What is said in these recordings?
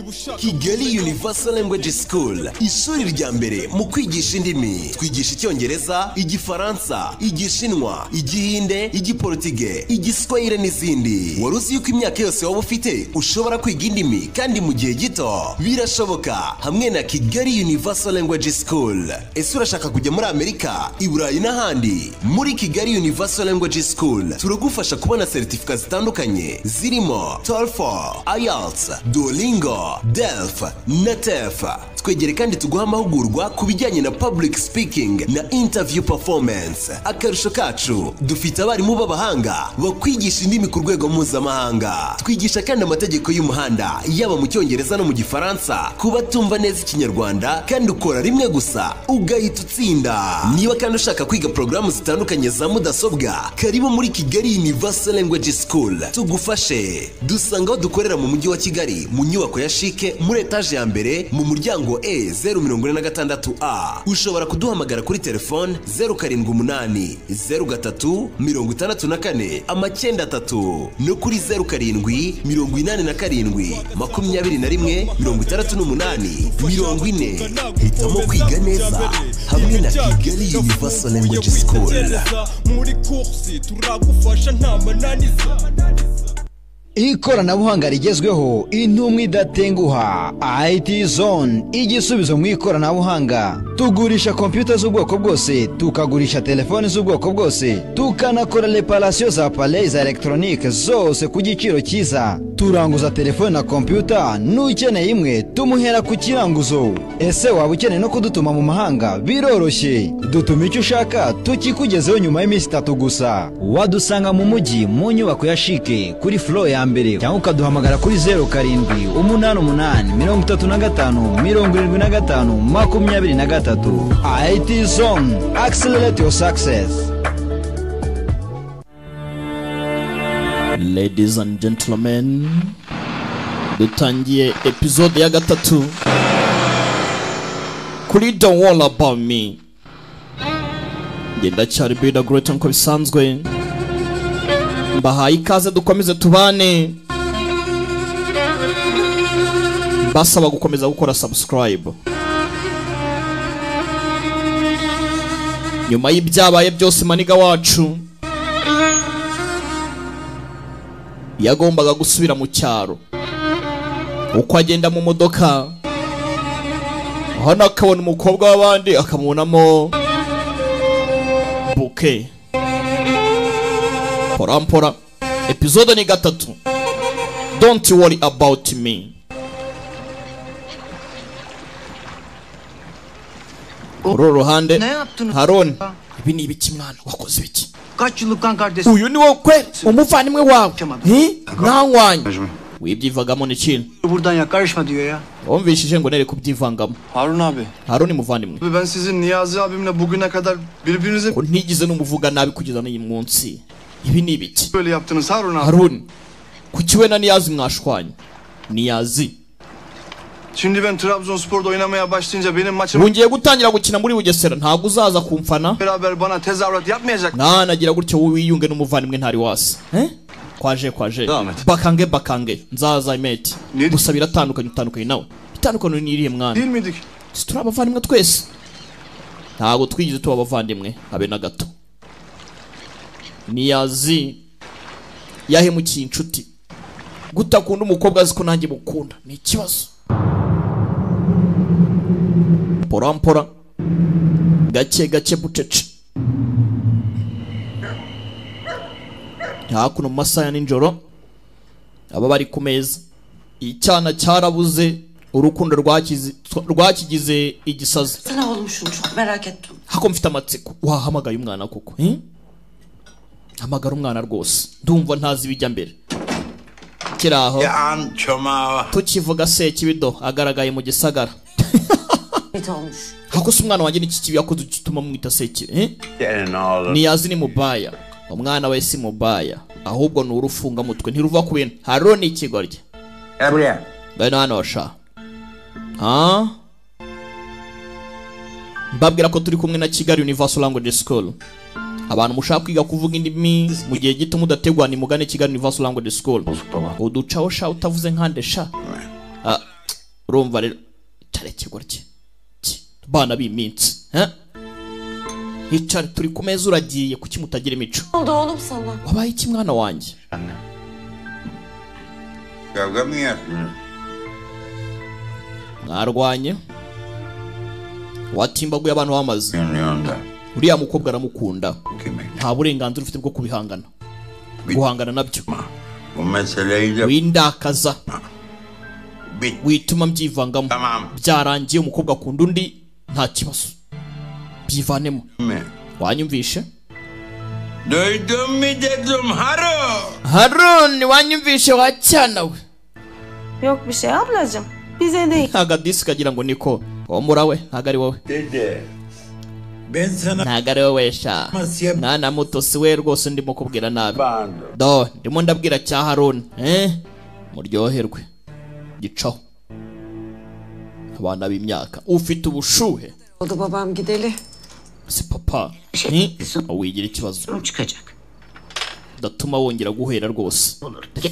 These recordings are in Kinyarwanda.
Kigali Universal Language School, ishuri rya mbere mu kwigisha indimi. Twigisha Icyongereza, Igifaransa, Igishinwa, Igihinde, Igiportige, Igiswahili n'izindi. Wari uzi yuko imyaka yose waba ufite ushobora kwiga indimi kandi mu gihe gito? Birashoboka hamwe na Kigali Universal Language School. Ese urashaka kujya muri Amerika, i Burayi n'ahandi? Muri Kigali Universal Language School turagufasha kubona seritifika zitandukanye zirimo TOEFL, IELTS, Duolingo, DELF na TEF. Twegere kandi tuguha amahugurwa ku bijyanye na public speaking na interview performance. Akarusho kacu, dufite abarimu b'abahanga bakwigisha indimi ku rwego mpuzamahanga. Twigisha kandi amategeko y'umuhanda yaba mu Cyongereza no mu Gifaransa ku batumva neza Ikinyarwanda, kandi ukora rimwe gusa ugahita utsinda. Niba kandi ushaka kwiga porogaramu zitandukanye za mudasobwa, karibu muri Kigali Universal Language School tugufashe. Dusanga aho dukorera mu mujyi wa Kigali mu nyubako ya Chic muri etaje ya mbere mu muryango E 046A. Ushobora kuduhamagara kuri telefone 078 03 64 93 no kuri 07 87 21 68 40. Hitamo kwiga neza hamwe na Kigali Universal Language School. Muri course turagufasha nta mananiza. Ikoranabuhanga rigezweho, intumwa idatenguha, IT Zone, igisubizo mu ikoranabuhanga. Tugurisha kompyuta z'ubwoko bwose, tukagurisha telefoni z'ubwoko bwose, tukanakora reparasiyo za appareils za electronique zose ku giciro cyiza. Turanguza telefone na kompyuta, n'ukeneye imwe tumuhera ku kiranguzo. Ese waba ukeneye no kudutuma mu mahanga? Biroroshye, dutuma icyo ushaka tukikugezeho nyuma y'iminsi 3 gusa. Wadusanga mu mujyi mu nyubako ya Chic kuri floor ya mbere, cyangwa ukaduhamagara kuri 07 88 35 75 23. IT Zone, accelerate your success. Ladies and gentlemen, dutangiye episode ya 3 kuri Don't Worry About Me. Ngenda cyari Bida Great nko bisanzwe, mbahaye ikaze dukomeze tubane, basaba gukomeza gukora subscribe. Nyuma y'ibyabaye byose maniga wacu yagombaga gusubira mu cyaro. Uko agenda mu modoka hano akabona umukobwa w'abandi akamubonamo buke. Porampora episode ni 3. Don't worry about me. Uru ruhande Harun, ibi ni ibiki mwana wakoze ibiki? Kaç yıllık kan kardeşim. Uyu ni wowe kweli umuvandimwe wawe? Nanywanye wibyivagamo ni kintu. Buradan ya karışma diyor ya. Wumvishije ngo nere kubyivangamo. Harun abi. Harun muvandimwe. Ben sizin Niyazi abimle bugüne kadar birbirinize ko ntigize n'umuvuga nabi kugeza n'uyu munsi. Ibi ni ibiki? Böyle yaptınız Harun abi. Harun, kuki we na Niyazi mwashwanye? Niyazi. Şimdi ben Trabzonspor'da oynamaya başlayınca benim maçım ngiye gutangira gukina muri Bugesera, ntabwo uzaza kumfana. Beraber bana tezahürat yapmayacak. Nanagira gutyo wiyunge n'umuvandimwe ntari wase. Kwaje kwaje. Bakange bakange. Nzaza imeti. Gusa biratandukanye utandukanye nawe. Bitandukanye ni irihe mwana? Değil miydik? Turi abavandimwe twese. Ntabwo twigeze tuba abavandimwe habe na gato. Niyazi yahemukiye inshuti. Gutakunda umukobwa azi ko nanjye mukunda ni ikibazo. Porampora gake gake bucece. Hakuno mu masaha ya nijoro aba bari ku meza, icyana cyarabuze, urukundo rwakigize igisazi. Sana olmuşum, çok merak ettim. Hako mfite amatsiko, wahamagaye umwana koko? Hamagara umwana rwose, ndumva ntazi ibijya mbere. Kiraho tukivuga Sekibido agaragaye mu gisagara. Hako se umwana wanjye n'iki kibi yakoze gituma mwita Sekibi? Niyazi ni mubaya, umwana we si mubaya, ahubwo ni urufunga mutwe ntiruva ku bintu. Haroni ikigoryi. Bene hano sha. Mbabwira ko turi kumwe na Kigali Universal Language School. Abantu mushaka kwiga kuvuga indimi mu gihe gito mudategwa ni mugane Kigali Universal Language School. Uducaho sha utavuze nkande sha. Urumva rero icare kigoryi bana b'iminsi icare turi ku meza uragiye kuki mutagira imico. Oldu oğlum sana. Wabaye iki mwana wanjye? Kavga mı yaptınız? Mwarwanye watimbaguye abantu bamaze. Uriya mukobwa aramukunda, nta burenganzira ufite bwo kubihangana guhangana nabyo. Windakaza wituma mbyivangamo. Byarangiye umukobwa akunda undi nta kibazo, byivanemo. Wanyumvishe? Duydun mu dedim Harun? Harun wanyumvishe wa cyana we? Yok bir şey ablacığım. Bize değil. Agadisi kagira ngo niko omura we ntago ari wowe. Dede. Ben sana ntago ari wowe sha. Mwana muto si we rwose ndimo kubwira nabi. Do ndimo ndabwira cya Harun muryoherwe. Gicaho. Abana b'imyaka ufite ubushuhe. Oldu babam gideli. Si papa wigira ikibazo datuma wongera guhera rwose.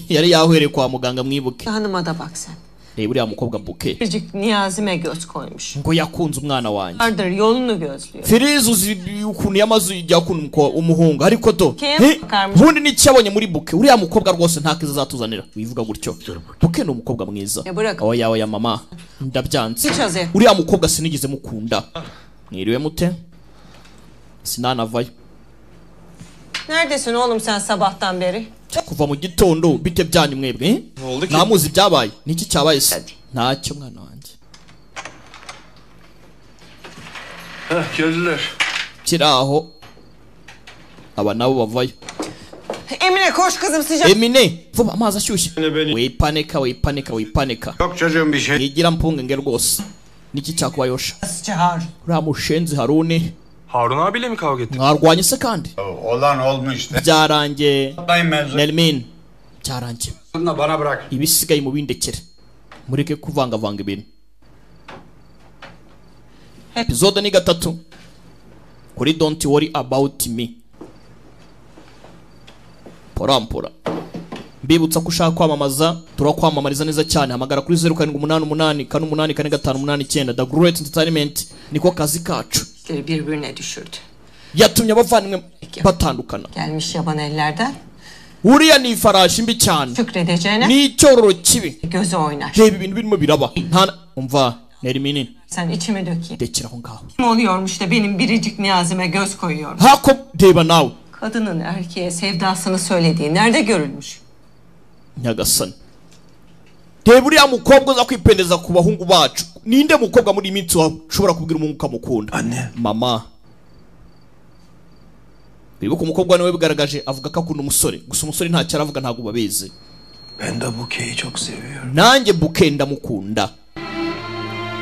Yari yahwereye kwa muganga mwibuke. Hanıma da bak sen. Reba uriya mukobwa Buke Biricik Niyazime göz koymuş. Ngo yakunze umwana wanjye. Ardır yolunu gözlüyor. Filiz uzi ukuntu yamaze yakunda umuhungu ariko do ubundi n'icyo yabonye muri Buke. Uriya mukobwa rwose nta kiza azatuzanira. Wivuga gutyo. Buke ni umukobwa mwiza. Oya oya mama ndabyanze. Uriya mukobwa sinigeze mukunda. Mwiriwe mute? Sinanavayo. Neredesin oğlum sen sabahtan beri? Kuva mu gitondo bite byanyu mwebwe? Namuzi byabaye. Niki cyabaye se? Ntacyo mwana wanjye. Geldiler. Kiraho. Aba nabo bavayo. Emine koş kızım sıcak. Emine vuba amazi ashyushye. Wipanika wipanika wipanika. Yok çocuğum bir şey. Yigira mpungenge rwose. Niki cyakubayosha? Uriya mushenzi Haruni. Harun abiyle mi kavga ettin? Mwarwanye se kandi? Olan olmuş. Byarangiye. Nelmin. Byarangiye. Bana bırak. Ibisigaye mu bindekere. Mureke kuvangavanga ibintu. Episode ni 3. Kuri Don't Worry About Me. Porampora. Mbibutsa ko ushaka kwamamaza turakwamamariza neza cyane. Hamagara kuri 0788 484589. The Great Entertainment niko kazi kacu. Birbirine düşürdü. Yatumye abavandimwe batandukana. Gelmiş yaban ellerden. Uriya ni ifarashi mbi cyane. Şükredeceğine. Ni icyororo kibi. Gözü oynar. Reba ibintu birimo biraba. Nta umva Nermin'in. Sen içimi dökeyim. Dekira aho ngaho. Kim oluyormuş da benim biricik Niyazime göz koyuyormuş. Hako reba nawe. Kadının erkeğe sevdasını söylediği nerede görülmüş? Nyagasani. Reba uriya mukobwa uza kwipendeza ku bahungu bacu. Ninde mukobwa muri iminsi washobora kubwira umuhungu ukamukunda? Anne. Mama. Bibuka umukobwa nawe bigaragaje avuga ko akunda umusore. Gusa umusore ntacyo aravuga ntabwo babizi. Ben de Buke'yi çok seviyorum. Nanjye Buke ndamukunda.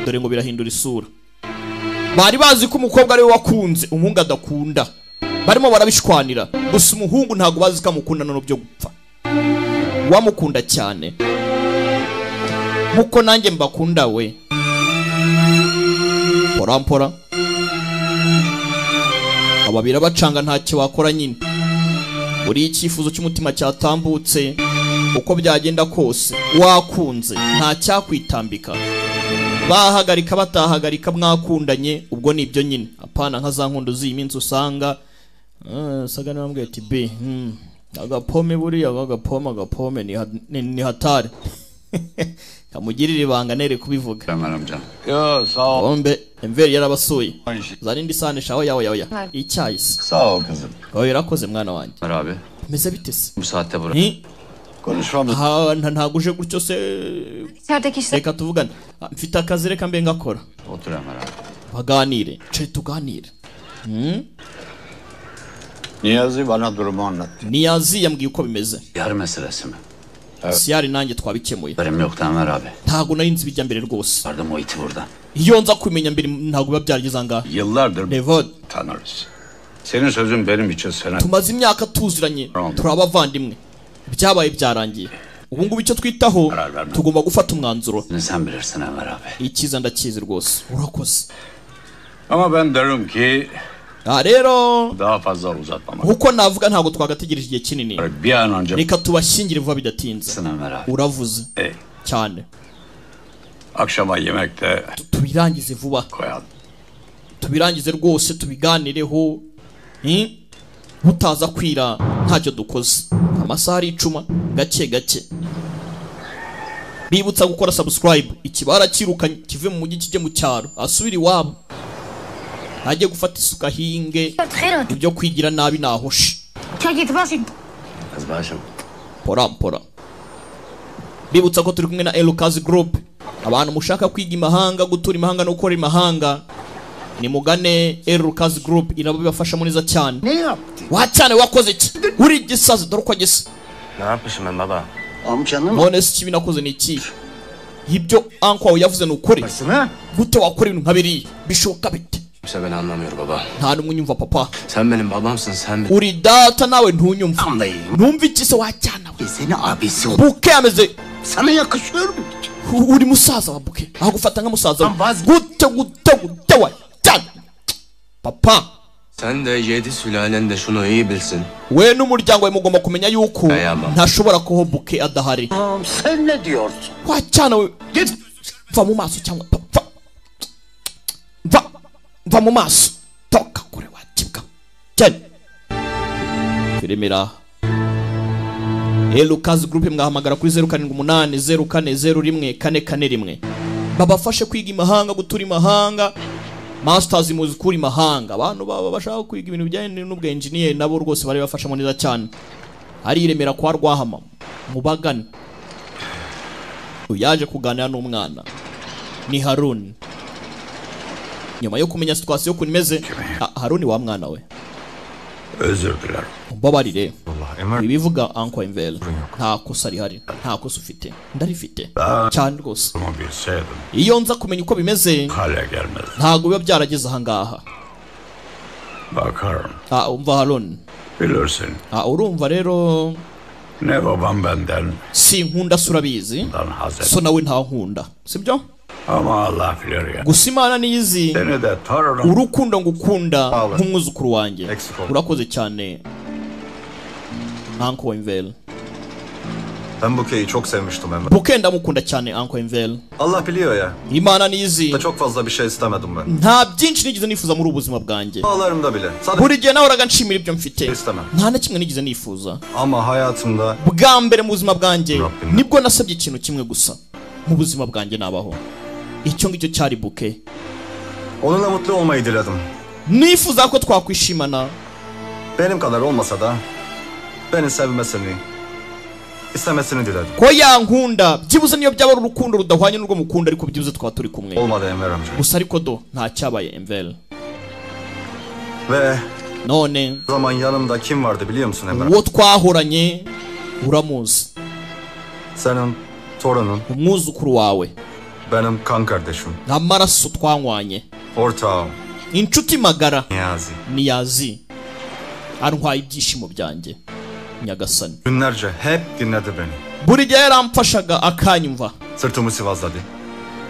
Dore ngo birahindura isura. Bari bazi ko umukobwa ari we wakunze, umuhungu adakunda. Barimo barabishwanira. Gusa umuhungu ntabwo bazi ko amukunda none byo gupfa. Wamukunda cyane. Nkuko nanjye mbakunda we. Porampora. Ababira bacanga ntacyo wakora nyine. Buri icyifuzo cy'umutima cyatambutse uko byagenda kose wakunze nta cyakwitambika. Bahagarika batahagarika mwakundanye ubwo nibyo nyine. Apana nka za nkundo z'iyi minsi usanga saga nambwiye ati B agapome buriya agapome agapome ni hatari. Kamugirira ibanga nere kubivuga. Yo sağ ol. Bombe Enver yarabasuye. Zari ndi sahane shaho yawe yawe. Icyayi se. Sağ ol kızım. Oya yarakoze mwana wanjye. Abi. Meze bitese. Bu saatte bura. Konuşmamız. Ha ntago uje gutyo se. İçerideki işler. Reka tuvugane. Mfite akazi reka mbe ngakora. Otur Ömer abi. Baganire. Cyo tuganire. Niyazi bana durumu anlattı. Niyazi yambwiye uko bimeze. Yar meselesi mi? Siyari nanjye twabikemuye. Benim yoktu Ömer abi. Ntago nari nzi bijya mbere rwose. Vardım o iti buradan. Iyo nza kumenya mbere ntago biba byarigeze angaha. Yıllardır Nevod. tanırız. Senin sözün benim için senet. Tumaze imyaka tuziranye. Turi abavandimwe. Byabaye byarangiye. Ubu ngubu icyo twitaho tugomba gufata umwanzuro. Sen bilirsin Ömer abi. Icyiza ndakizi rwose. Urakoze. Ama ben derim ki rero daha fazla uzatmamak. Nkuko navuga ntabwo twagategereje igihe kinini. Bir an önce reka tubashyingire vuba bidatinze. Ömer abi. Uravuze cyane. Akşama yemekte Tubirangize vuba. Koyalım. Tubirangize rwose, tubiganireho. Butaza kwira ntacyo dukoze. Amasaha ari icuma gake gake. Bibutsa gukora subscribe. Ikibara kirukanye kive mu mujyi kijye mu cyaro, asubire iwabo, ajye gufata isuka hinge. Ibyo kwigira nabi nahoshe. Pora pora. Bibutsa ko turi kumwe na Elukazi Group. Abantu mushaka kwiga imahanga, gutura imahanga no gukora imahanga, ni mugane Elukazi Group, irabibafasha neza cyane. Wa cyane wakoze iki? Uri gisazi dore uko gisa. Ne yapmışım ben baba? None se ikibi nakoze ni iki? Ibyo uncle wawe yavuze ni ukuri. Gute wakora ibintu nka biriya? Bishoboka bite? Kimse beni anlamıyor baba. Nta n'umwe unyumva papa. Sen benim babamsın sen benim. Uri data nawe ntunyumva. Numva iki se wacyana we? Seni abisi ol. Buke ameze. Sana yakışıyor mu? Uri musaza wa Buke. Agufata nka musaza we. Gute gute gute wa cyana. Papa. Sen de yedi sülalen de şunu iyi bilsin. We n'umuryango wawe mugomba kumenya yuko ntashobora kuho Buke adahari. Sen ne diyorsun? Wa cyana we. Va mu maso cyangwa va. Va. Va mu maso. Toka kure wa kibwa. Cyane. Firimira. Elukazi Group mwahamagara kuri 078 04 01 441. Babafashe kwiga imahanga, gutura imahanga, masters muzikura imahanga. Abantu baba bashaka kwiga ibintu bijyanye n'ubwa engineer nabo rwose bari bafasha neza cyane. Ari iremera kwa Rwahama mubagane. Uyaje kuganira n'umwana ni Harun. Nyuma yo kumenya situation ukuntu imeze, Harun wa mwana we. Özür dilerim. Mbabarire. Ibivuga Uncle Enver. Nta kosa rihari, nta kosa ufite. Ndarifite cyane rwose. Iyo nza kumenya uko bimeze ntago biba byarageze aha ngaha. Bakarım. Umva Harun. Bilirsin. Urumva rero. Ne babam benden. Sinkunda surabizi. So nawe nta nkunda. Sibyo? Ama Allah bilir ya. Gusa Imana niyizi. Seni de torunum. Urukundo ngukunda nk'umwuzukuru wanjye. Urakoze cyane Uncle Enver. Ben Buke'yi çok sevmiştim Enver. Buke ndamukunda cyane Uncle Enver. Allah biliyor ya. Imana niyizi. Da çok fazla bir şey istemedim ben. Nta byinshi nigeze nifuza muri ubu buzima bwanjye. Ağlarımda bile. Sadece buri gihe nahoraga nshimira ibyo mfite. İstemem. Nta na kimwe nigeze nifuza. Ama hayatımda bwa mbere mu buzima bwanjye nibwo nasabye ikintu kimwe gusa mu buzima bwanjye nabaho. Icyo ngicyo cyari Buke. Onunla mutlu olmayı diledim. Nifuza ko twakwishimana. Benim kadar olmasa da beni sevmesini, istemesini diledim. Ko yankunda byibuze niyo byaba urukundo rudahwanye n'urwo mukunda, ariko byibuze twaba turi kumwe. Olmadı Enver amca. Gusa ariko do nta cyabaye Enver. Ve none zaman yanımda kim vardı biliyor musun Enver? Uwo twahoranye uramuzi. Senin torunun. Umwuzukuru wawe. Benim kan kardeşim. Nta twanywanye. Ortağım. Inshuti magara. Niyazi. Niyazi. Antwaye ibyishimo byanjye. Nyagasani. Günlerce hep dinledi beni. Buri gihe yaramfashaga akanyumva. Sırtımı sıvazladı.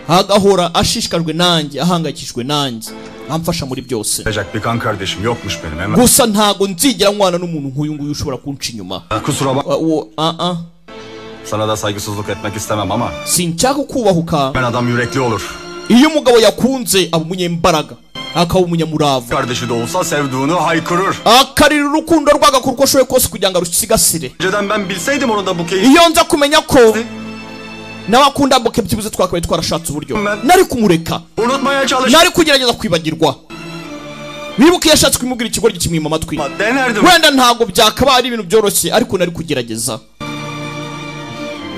Agahora ashishikajwe nanjye, ahangayikishijwe nanjye, amfasha muri byose. Olacak bir kan kardeşim yokmuş benim hemen. Gusa ntago nzigera nkwana n'umuntu nk'uyu nguyu ushobora kunca inyuma. Kusura bak. Sana da saygısızlık etmek istemem ama. Sinshaka kubahuka. Ben adam yürekli olur. Iyo umugabo yakunze aba umunyembaraga, akaba umunyamurava. Kardeşi de olsa sevduğunu haykırır. Akarira urukundo rwagakora uko ashoboye kose kugira ngo arusigasire. Önceden ben bilseydim onu da Buke'yi. Iyo nza kumenya ko nawe akunda Buke byibuze twakabaye twarashatse uburyo. Nari kumureka. Unutmaya çalış. Nari kugerageza kwibagirwa. Wibuke yashatse kumubwira ikigoryi kimwima amatwi. Wenda ntago byakabaye ari ibintu byoroshye, ariko nari kugerageza.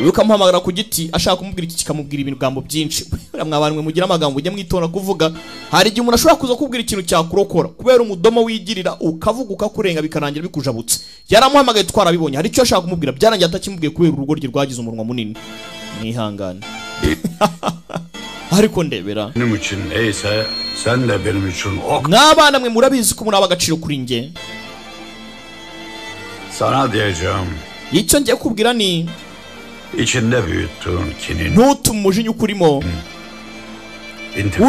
Wibuka amuhamagara ku giti ashaka kumubwira iki kikamubwira ibigambo byinshi. Mwabantu mugira amagambo ujye mwitonda kuvuga. Hari igihe umuntu ashobora kuza kubwira ikintu cyakurokora kubera umudomo wigirira ukavuga ukakurenga bikarangira bikujabutse. Yaramuhamagaye twarabibonye, hari icyo ashaka kumubwira byarangiye atakimubwiye kubera urugo rye rwagize umunwa munini. Mwihangane. Ariko ndebera. Benim için neyse sen de benim için o. Mwabana mwe murabizi ko muri abagaciro kuri nge. Sana diyeceğim. Icyo ngiye kubwira ni İçinde büyüttüğün kinin. Ntutume umujinya ukurimo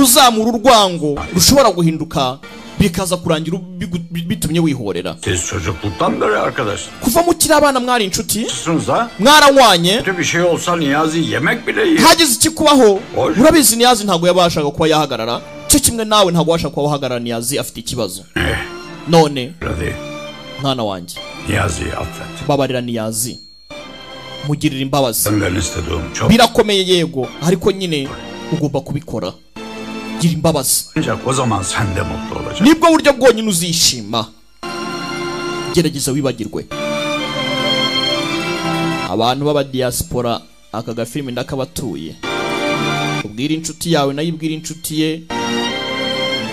uzamura urwango rushobora guhinduka Bikaza kurangira bitumye wihorera. Siz çocukluktan beri arkadaş. Kuva mukiri abana mwari inshuti. Ha? Mwaranywanye. Kötü bir şey olsa Niyazi yemek bile yer. Hagize ikikubaho, urabizi Niyazi ntabwo yabashaga kuba yahagarara. Cyo kimwe nawe ntabwo wabasha kuba wahagarara, Niyazi afite ikibazo. None Hadi. mwana wanjye, Niyazi'yi affet. babarira Niyazi, mugirira imbabazi. Senden istediğim çok. Birakomeye yego, ariko nyine ugomba kubikora. Gira imbabazi. Ancak o zaman sen de mutlu olacaksın. Nibwo buryo bwonyine uzishima. Gerageza wibagirwe. Abantu b'aba diaspora aka gafilimi ndakabatuye. Ubwira inshuti yawe nayo ibwira inshuti ye.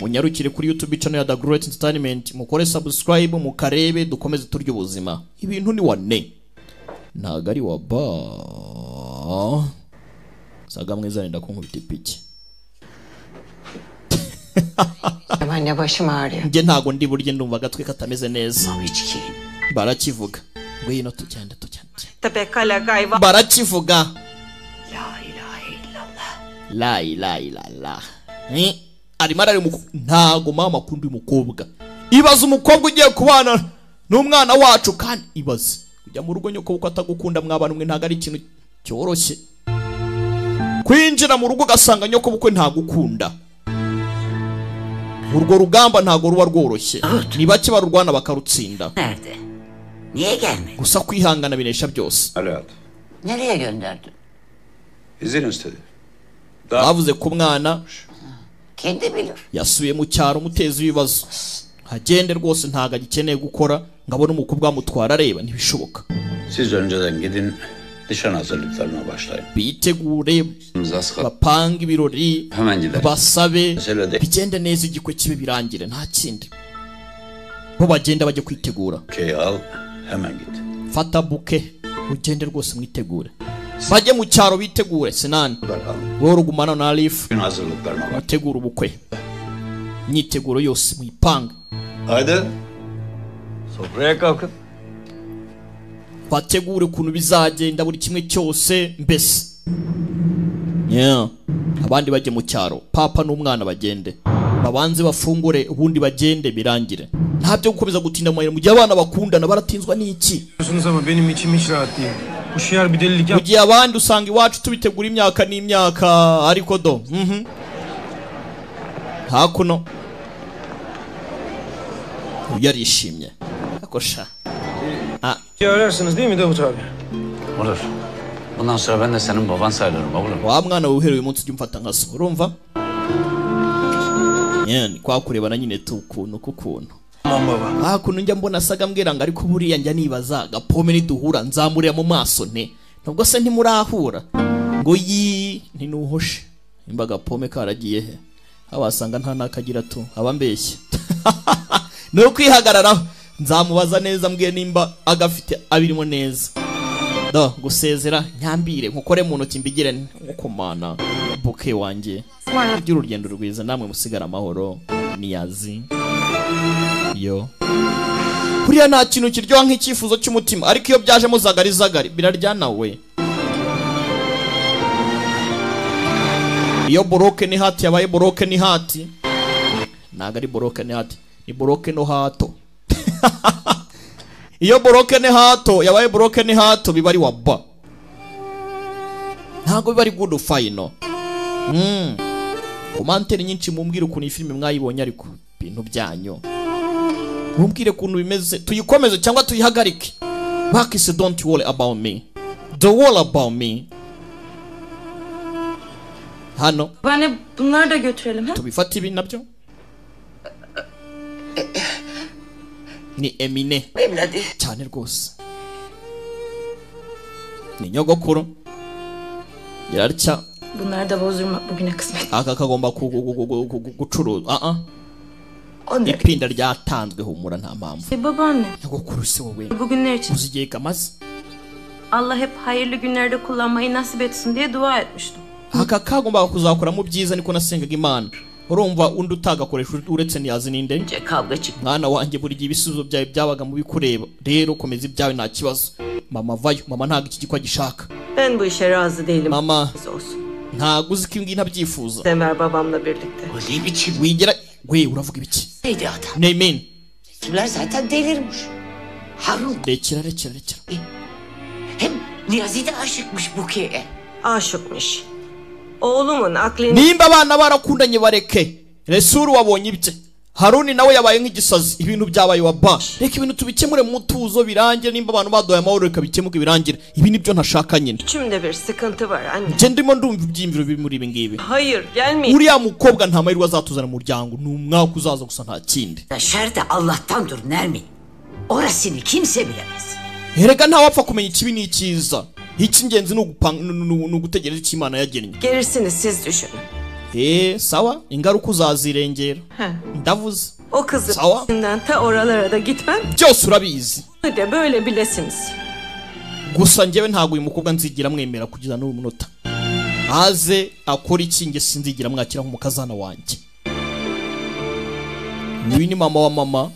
Munyarukire kuri YouTube channel ya The Great Entertainment, mukore subscribe, mukarebe, dukomeze turye ubuzima. Ibintu ni wane, ntago ari wa ba. Saga mwiza nenda kunkubita ipiki. Anne başım ağrıyor. Njye ntago ndi burye, ndumva agatwe katameze neza. Barakivuga. Ngwino tugende tugende. Tepekala gayva. Barakivuga. La ilahe illallah. La ilahe illallah. Arimo arareba ntago mama akunda uyu mukobwa. Ibaze umukobwa ugiye kubana n'umwana wacu, kandi ibaze kujya mu rugo nyoko kuko atagukunda mwabana umwe, ntago ari ikintu cyoroshye. Kwinjira mu rugo ugasanga nyoko bukwe ntagukunda. Urwo rugamba ntago ruba rworoshye. Ni bake barurwana bakarutsinda. Nerede? Niye gelmedi? Gusa kwihangana binesha byose. Alat. Nereye gönderdin? İzin istedi. Bavuze ko umwana Kendi bilir. yasubiye mu cyaro umuteza ibibazo. Agende rwose ntago agikeneye gukora ngo abone umukobwa wamutwara areba, ntibishoboka. Siz önceden gidin nişan hazırlıklarına başlayın. Bitegure, bapange ibirori, Hemen gidelim. basabe, Mesele değil. bigende neza, igikwe kibe birangire, nta kindi. Bo bagenda bajye kwitegura. Bukeyi al, hemen git. Fata buke ugende rwose mwitegure. Bajye mu cyaro bitegure. Sinan, wowe urugumana na Arif Gün hazırlıklarına bak. mutegure ubukwe. Imyiteguro yose muyipange. Haydi. Sofraya kalkın. Bategure ukuntu bizagenda buri kimwe cyose mbese. Yeah. Abandi bajye mu cyaro, papa n'umwana bagende, babanze bafungure ubundi bagende birangire. Nta byo gukomeza gutinda mu mayira mu gihe abana bakundana baratinzwa n'iki? Biliyorsunuz ama benim içim hiç rahat değil. Bu şiar bir delilik Mu yap. gihe abandi usanga iwacu tubitegura imyaka n'imyaka, ariko do. Hakuno uyu yarishimye ariko sha. Ararsınız değil mi Davut abi? Olur. Bundan sonra ben de senin baban sayılırım oğlum. Wa mwana we, uhereye uyu munsi ujye umfata nka so, urumva? Yani kwa kurebana nyine tu ukuntu kukuntu. Tamam baba. Hakuno njya mbona asaga ambwira ngo ariko buriya njya nibaza gapome niduhura nzamurira mu maso nte, nubwo se ntimurahura ngo yi ntinuhoshe nimba gapome karagiye he, abasanga nta nakagira tu abambeshye. Ni ukwihagararaho, nzamubaza neza mbwiye nimba agafite abirimo neza. Do gusezera nyambire nkukore mu ntoki mbigire nkukomana buke wanjye. Ugire urugendo rwiza namwe musigara amahoro. Niyazi yo kuriya nta kintu kiryoha nk'icyifuzo cy'umutima, ariko iyo byajemo zagari zagari biraryana we. Iyo boroke ni hati yabaye boroke ni hati, ntago ari boroke ni hati, ni boroke no hato. Iyo boroke ni hato yabaye boroke ni hato biba ari waba, ntago biba ari good final. Komantere nyinshi mumbwire ukuntu iyi filime mwayibonye, ariko ibintu byanyu mumbwire ukuntu bimeze, tuyikomeze cyangwa tuyihagarike. Bakise don't worry about me, don't worry about me. Hano Babaanne bunları da götürelim ha? tubifate ibi nabyo ni Emine Evladı. cyane rwose, ni nyogokuru yararya. Bunları da bozdurmak bugüne kısmet. Aka kagomba gucuruza. Ipinda ryatanzwe, humura nta mpamvu. Babaanne. Nyogokuru se wowe Bugünler için uzi igihe kamaze? Allah hep hayırlı günlerde kullanmayı nasip etsin diye dua etmiştim. Aka kagomba kuzakoramo byiza, niko nasengaga Imana. Urumva undi utagakoresha uretse Niyazi ninde? Kavga çıktı. Mwana wanjye buri gihe ibisubizo byawe byabaga mu bikureba, rero komeza ibyawe nta kibazo. Mama vayo, mama ntago iki gikwa gishaka. Ben bu işe razı değilim. Mama Olsun. ntago uzi ko ibi ngibi ntabyifuza. Enver babamla birlikte. O ne biçim? Wigira we uravuga ibiki? Neydi adam? Neymin. Bunlar zaten delirmiş. Harun. Rekera rekera rekera. Hem Niyazi de aşıkmış Buke'ye. Aşıkmış. Oğlumun aklını... Nimba abana barakundanye bareke. Resuru wabonye ibye. Haruni nawe yabaye nk'igisazi, ibintu byabaye wa ba. Reka ibintu tubikemure mu mutuzo birangire, nimba abantu baduhaye amahoro reka bikemuke birangire. Ibi nibyo ntashaka nyine. İçimde bir sıkıntı var anne. Nje ndimo ndumva ibyiyumviro biri muri ibi ngibi. Hayır, gelmeyin. Uriya mukobwa nta mahirwe azatuzana mu muryango, ni umwaka uzaza gusa nta kindi. Şer de Allah'tandır Nermin. Orasını kimse bilemez. Erega ntawapfa kumenya ikibi n'icyiza. Icy'ingenzi ni ugutegereza icyo Imana yagennye. Gerisini siz düşünün. Sawa, ingaruka uzazirengera. Ndavuze. O kızın sawa. Ta oralara da gitmem. Byose urabizi. Bunu de böyle bilesiniz. Gusa njyewe ntago uyu mukobwa nzigira mwemera kugeza n'uyu munota. Aze akora iki nge sinzigira mwakira nk'umukazana wanjye. Uyu ni mama wa mama.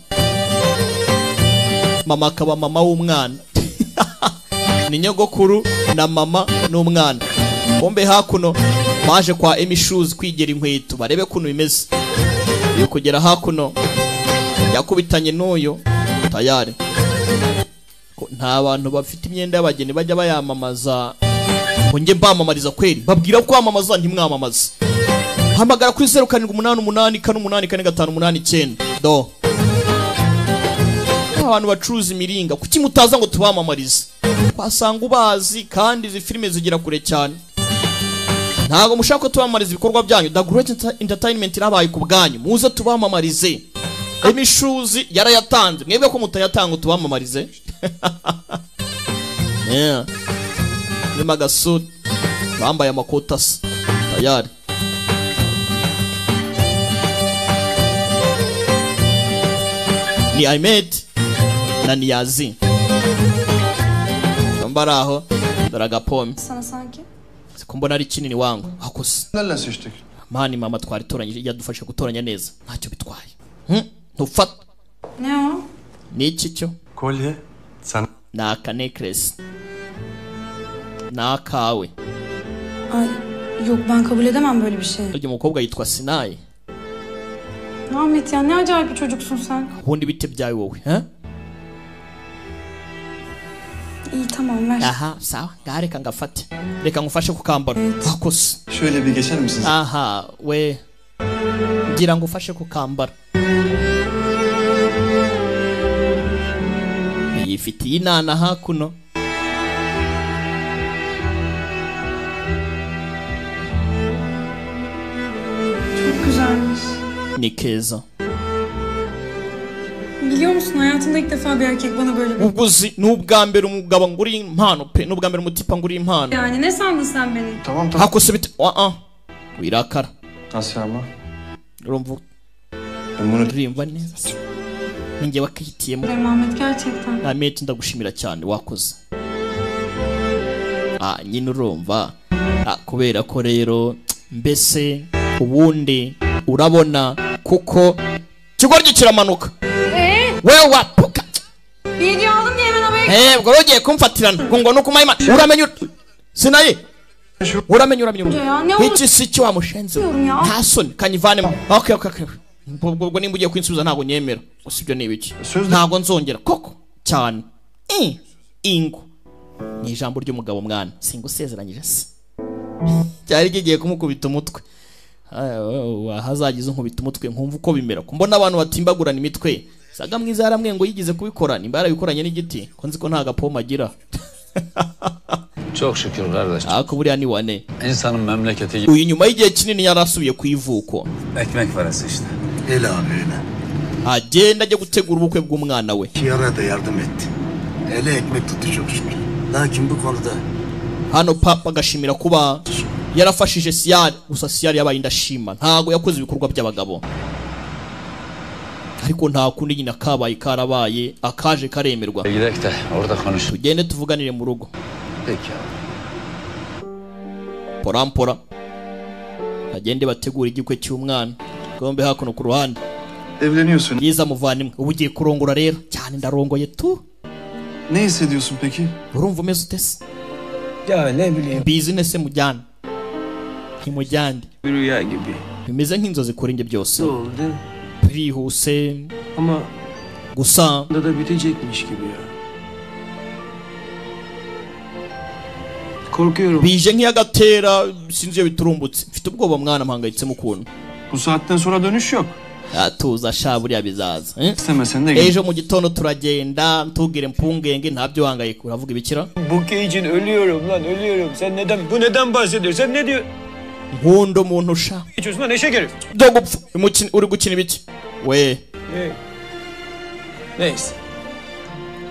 Mama akaba mama w'umwana. Ni nyogokuru na mama n'umwana. Bombe hakuno baje kwa Emi Shoes kwigera inkweto barebe kuno bimeze. Iyo kugera hakuno yakubitanye n'uyo tayari. Nta bantu bafite imyenda y'abageni bajya bayamamaza ngo nge mbamamariza kweri. Babwira ko kwamamaza ntimwamamaza. Hamagara kuri 0788 484589 do. Abantu bacuruza imiringa kuki mutaza ngo tubamamarize? Kwasanga ubazi kandi izi filime zigira kure cyane. Ntago mushaka ko tubamamariza ibikorwa byanyu. The Great Entertainment irabaye ku bwanyu, muze tubamamarize. Emi Shoes yarayatanze, mwebwe ko mutayatanga tubamamarize. Yeah. Ni bambaye amakota tayari. Ni Ahmed na Niyazi. Mbaraho daragapome. Sana sanki. Siko mbona ari kinini wangu. Akose. Mani mama twari toranyije yadufashe gutoranya neza. Ntacyo bitwaye. Ntufata. Ne o? Ni iki cyo? Kolye. Sana. Na aka necklace. Na akawe. Ay yok ben kabul edemem böyle bir şey. Uyu mukobwa yitwa Sinai. Ahmet ya ne acayip bir çocuksun sen. Ubundi bite byawe wowe, he? İyi tamam ver. Aha sawa, ngaha reka ngafate. Reka ngufashe kukambara. Akose. Şöyle bir geçer misiniz? Aha we. Ngira ngufashe kukambara. Yifitiye inana hakuno. Çok güzelmiş. Ni keza. Biliyor musun hayatımda ilk defa bir erkek bana böyle bir... Ubuzi n'ubwa mbere umugabo nguri impano pe, n'ubwa mbere umutipa nguri impano. Yani ne sandın sen beni? Tamam tamam. Hakose bit wirakara. Nasıl ama? Urumva. Ben bunu rimva neza. Ninjye wakihitiyemo. Ahmet gerçekten. Ahmet ndagushimira cyane wakoze. Nyine urumva. Kubera ko rero mbese ubundi urabona kuko kigoryi kiramanuka. Wewe wapuka. Video aldım diye hemen havaya. Ubwo ugiye kumfatirana ngo nuko mayima uramenye Sinayi. Uramenye iki si cyo wamushenze. Nta soni kanyivanemo. Okay. Ubwo nimba ugiye kwinsubiza ntago nyemera. Gusa ibyo ni ibiki? Ntago nzongera koko cyane. Ingo. Ni ijambo ry'umugabo mwana. Singusezeranyije se. Cyari kigiye kumukubita umutwe. Hazagize unkubita umutwe nkumva uko bimera. Kumbona abantu batimbagurana imitwe. Saga mwiza yaramwe ngo yigize kubikora nimba yarabikoranye n'igiti ko nzi ko nta gapoma agira. Çok şükür kardeş. Ako buriya ni wane. İnsanın memleketi. Uyu nyuma y'igihe kinini yarasubiye ku ivuko. Ekmek parası işte. Öyle abi öyle. Agenda ajya gutegura ubukwe bw'umwana we. Yara da yardım etti. Ele ekmek tuttu çok şükür. Lakin bu konuda hano papa agashimira kuba yarafashije Siyari, gusa Siyari yabaye indashima ntago yakoze ibikorwa by'abagabo. Ariko nta kundi nyina kabaye karabaye akaje karemerwa. Tugende tuvuganire mu rugo. Peki. Porampora agende bategura igikwe cy'umwana. Gombe hakuno ku ruhande. Evleniyorsun. Yiza muvandimwe ubu ugiye kurongora rero cyane ndarongoye tu. Ne hissediyorsun peki? Urumva umeze ute se? Ya ne bileyim. Business mujyana. Ntimujyande. Bir rüya gibi. Bimeze nk'inzozi kuri njye byose. Oldu. Birihuse. Ama gusa da bitecekmiş gibi ya. Korkuyorum. Bije nk'iyagatera sinzi iyo biturumbutse. Mfite ubwoba mwana, mpangayitsemo ukuntu. Bu saatten sonra dönüş yok. Tuza sha, buriya bizaza. İstemesen de gel. Ejo mu gitondo turagenda, ntugire impungenge, ntabyo wangayika. Uravuga ibikira? Buke için ölüyorum lan, ölüyorum. Sen neden bu neden bahsediyorsun? Sen ne diyor? Nkunda umuntu sha. İçiyorsun lan eşek herif. Do gupfa. Uri gukina ibiki? We. Neyse.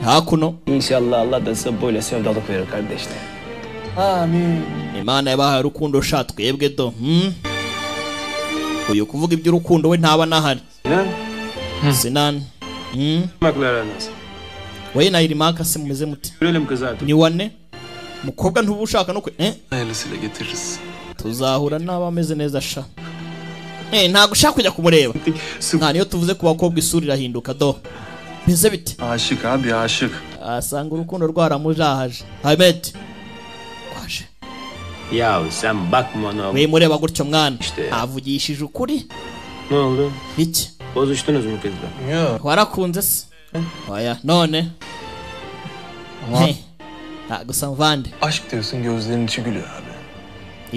Hakuno. İnşallah Allah da size böyle sevdalık verir kardeşler. Amin. Imana yabahaye urukundo sha, twebwe do. Uyu kuvuga iby'urukundo we ntaba nahari. Sinan. Sinan. Irmak'la nasıl? We na Irmak se mumeze mute? Görelim kız artık. Ni wane? Mukobwa ntuba ushaka no kwe? Hayırlısıyla getiririz. Tuzahura n'aba ameze neza sha. Ntabwo ushaka kujya kumureba. Nta niyo tuvuze ku bakobwa isura irahinduka do. Bize bite? Aşık abi, aşık. Asanga urukundo rwaramujahaje. Ahmet. Kwaje. Ya sen bakma ona. We mureba gutyo mwana. Avugishije ukuri. Ne oldu? Hiç. Bozuştunuz mu kızla? Yok. Warakunze se? Oya none. Ha gusa mvande. Aşk diyorsun, gözlerinin içi gülüyor abi.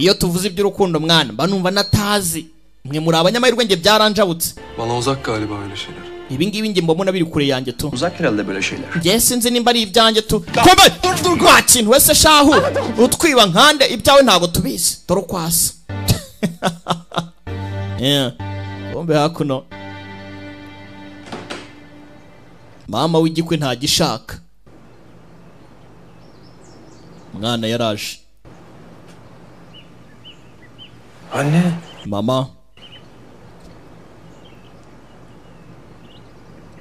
Iyo tuvuze iby'urukundo mwana mba numva natazi. Mwe muri abanyamahirwe, nge byaranjabutse. Bana uzak galiba öyle şeyler. Ibi ngibi nge mbona biri kure yanjye tu. Uzak herhalde böyle şeyler. Nge sinzi nimba ari ibyanjye tu. Kombe! Dur kintu wese shahu. Utwiba nkande, ibyawe ntago tubizi. Dore ukwasa. Yeah. Bombe hakuno. Mama w'igikwe ntagishaka. Mwana yaraje. Anne. Mama.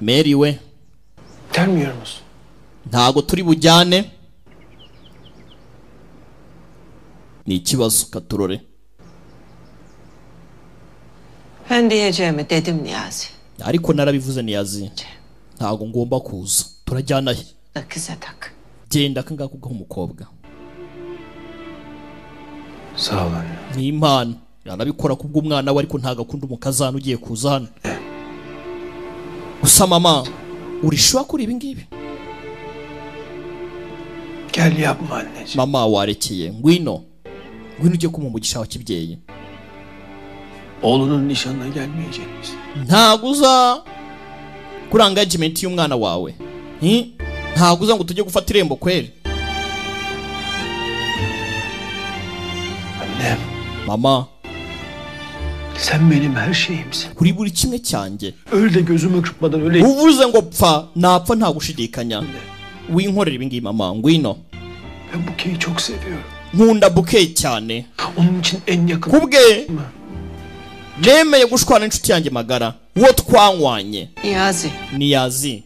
Mary we. Gelmiyor musun? Ntago turi bujyane. Ni ikibazo katurore. Ben diyeceğimi dedim Niyazi. Ariko narabivuze Niyazi. Ntago ngomba kuza. Turajyana he? Kıza tak. Genda kangaka ugaha umukobwa. Sağ ol anne. Ni impano. Yarabikora kubw'umwana we, ariko ntago akunda umukazana ugiye kuza hano. Gusa mama, urishuwa kuri ibi ngibi? Gel yapma anneciğim. Mama warekeye, ngwino. Ngwino ujye kumuha umugisha wa kibyeyi. Oğlunun nişanına gelmeyecek misin? Ntago uza kuri engagement y'umwana wawe. Ntago uza ngo tujye gufata irembo kweri. Annem. Mama. Sen benim her şeyimsin. Kuri buri kimwe cyanjye. Öyle gözümü kırpmadan öyle. Uvuze ngo pfa, napfa nta gushidikanya. Winkorera ibi ngibi mama, ngwino. Ben Buke'yi çok seviyorum. Nkunda Buke cyane. Onun için en yakın. Kubwe. Nemeye gushwana n'inshuti yanjye magara. Uwo twanywanye. Niyazi. Niyazi.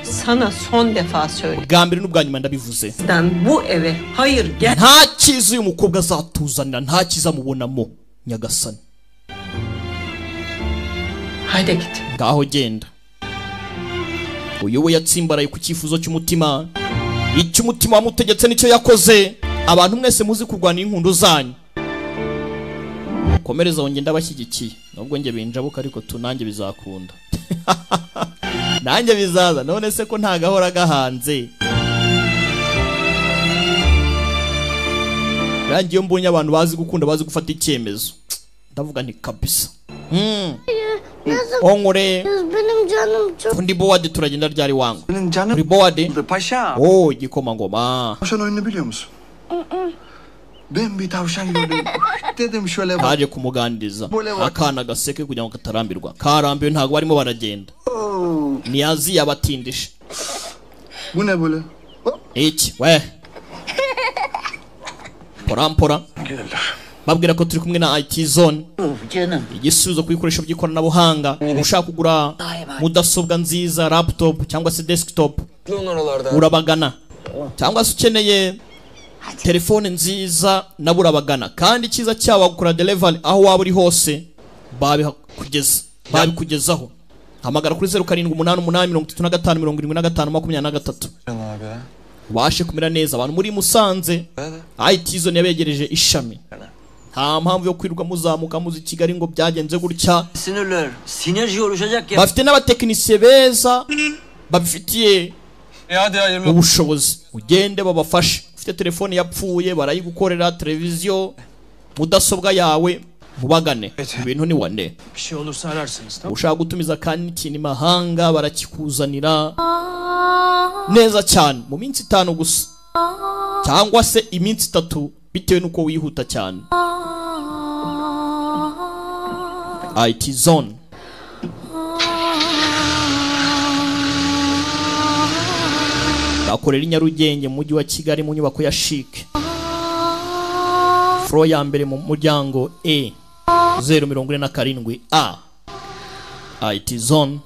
Sana son defa söylüyorum. Bwa mbere n'ubwa nyuma ndabivuze. Ben bu eve hayır gel. Nta cyiza uyu mukobwa azatuzanira, nta cyiza mubonamo nyagasani. Haydi git. Ngaho genda. Uyu we yatsimbaraye ku cyifuzo cy'umutima. Icyo umutima wamutegetse nicyo yakoze. Abantu mwese muzi kurwana inkundu zanyu. Komereza wonge ndabashyigikiye. Nubwo nge binjabuka ariko tunange bizakunda. Nanjye bizaza, none se ko nta gahora gahanze. Rangiye mbonye abantu bazi gukunda, bazi gufata icyemezo. Ndavuga nti kabisa. Ongore. Benim canım çok. Ndi board turagenda ryari wangu. Benim canım. Uri board. Paşa. Oh igikoma ngoma. Tavşan oyununu biliyor musun? Ben bir tavşan gördüm. Dedim şöyle bak. Kaje kumuganiriza. Akana gaseke kugira ngo katarambirwa. Karambiwe ntago barimo baragenda. Niyazi yabatindisha. Bu ne böyle? Iki we. Pora pora. Babwira ko turi kumwe na IT Zone. Igisubizo ku bikoresho by'ikoranabuhanga. Ushaka kugura mudasobwa nziza, laptop cyangwa se desktop, urabagana. Cyangwa se ukeneye telefone nziza nabo urabagana. Kandi icyiza cyabo gukora delivery aho waba uri hose, babikugezaho. Hamagara kuri 0788 35 75 23. Ubashe kumera neza. Abantu muri Musanze, IT Zone yabegereje ishami. Nta mpamvu yo kwirirwa muzamuka muzi Kigali ngo byagenze gutya. Sinirler, sinerji oluşacak ya. Bafite n'abatekinisiye beza babifitiye ubushobozi, ugende babafashe. Ufite telefone yapfuye barayigukorera, televiziyo, mudasobwa yawe, mubagane. Ibintu ni wane. Bir şey olursa ararsınız tamam. Ushaka gutumiza kandi ikintu imahanga barakikuzanira neza cyane mu minsi 5 gusa cyangwa se iminsi 3 bitewe nuko wihuta cyane. IT Zone. Bakorera i Nyarugenge mu mujyi wa Kigali mu nyubako ya Chic, floor ya mbere mu muryango E 047 A. IT Zone.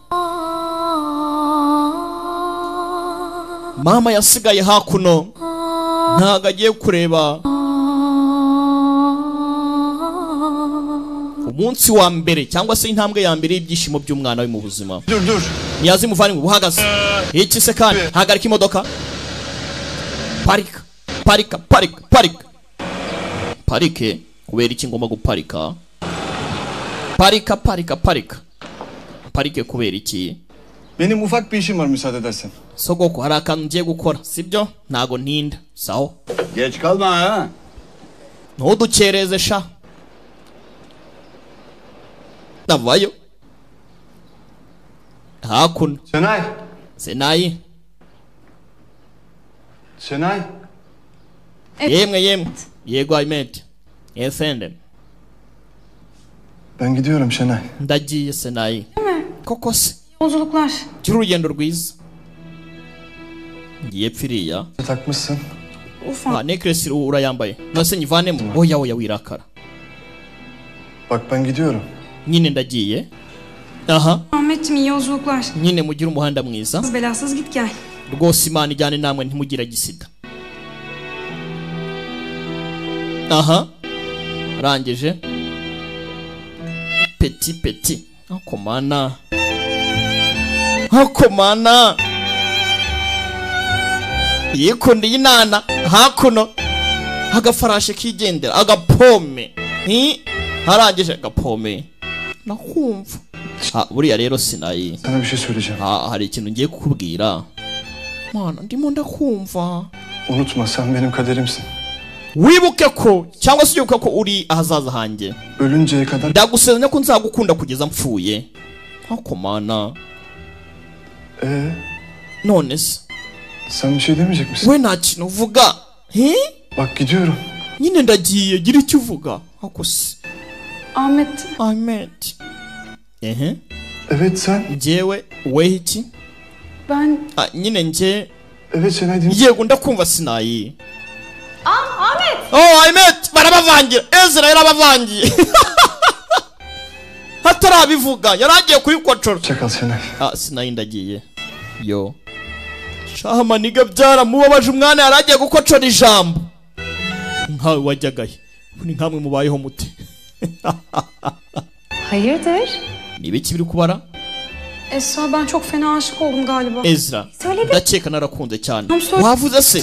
Mama yasigaye hakuno, ntago agiye kureba umunsi wa mbere cyangwa se intambwe ya mbere y'ibyishimo by'umwana we mu buzima. Dur dur. Niyazi muvandimwe uhagaze iki se kandi? Hagarika imodoka. Parika parika parika parika parike. Kubera iki ngomba guparika? Parika parika parika parike kubera iki? Benim ufak bir işim var müsaade edersen. Sogoko hari akantu ngiye gukora sibyo? Ntago ntinda. Sawa. Geç kalma ha. Ntudukereze sha. Navayo hakuno. Senay. Senay. Senay. Yemwe yemwe. Yego Ahmet. Efendim. Ben gidiyorum Şenay. Ndagiye Senay. Değil mi? Koko se. Yolculuklar. Gira urugendo rwiza. Ngiye pfiriya. Takmışsın. Ufak. Ha necklace urayambaye. Nase nyivanemo. Oya oya wirakara. Bak ben gidiyorum. Nyine ndagiye. Aha. Ahmetciğim iyi yolculuklar. Nyine mugire umuhanda mwiza. Belasız git gel. Rwose Imana ijyane namwe ntimugira gisida. Aha. Arangije. Petit petit. Akomana. Akomana. Yikundiye inana hakuno. Agafarashe kigendera agapome. Hi harangije agapome. Nakumva. Ha buriya rero Sinayi. Sana bir şey söyleyeceğim. Ha hari ikintu ngiye kukubwira. Mana ndimo ndakumva. Unutma sen benim kaderimsin. Wibuke ko cyangwa se uyibuka ko uri ahazaza hanjye. Ölünceye kadar. Ndagusezeranya ko nzagukunda kugeza mpfuye. Akomana. None se Sen bir şey demeyecek misin? We nta kintu uvuga. He? Bak gidiyorum. Nyine ndagiye gira icyo uvuga. Ako se. Ahmet. Ahmet. Ehe. Evet sen. Njyewe we iki? Ben. Nyine nje. Evet Senay dinle. Yego ndakumva Sinayi. Ahmet. Oh Ahmet barabavangira. Ezra yarabavangiye. Hatarabivuga yaragiye kuyikocora. Çakal Senay. Sinayi ndagiye. Yo. Shama niga byaramubabaje umwana yaragiye gukocora ijambo. Nkawe wajyagaye. Ni nkamwe mubayeho muti. Hayırdır? Ni biki biri kubara? Esra ben çok fena aşık oldum galiba. Ezra. Söyledim. Ndakeka narakunze cyane. Wavuze se?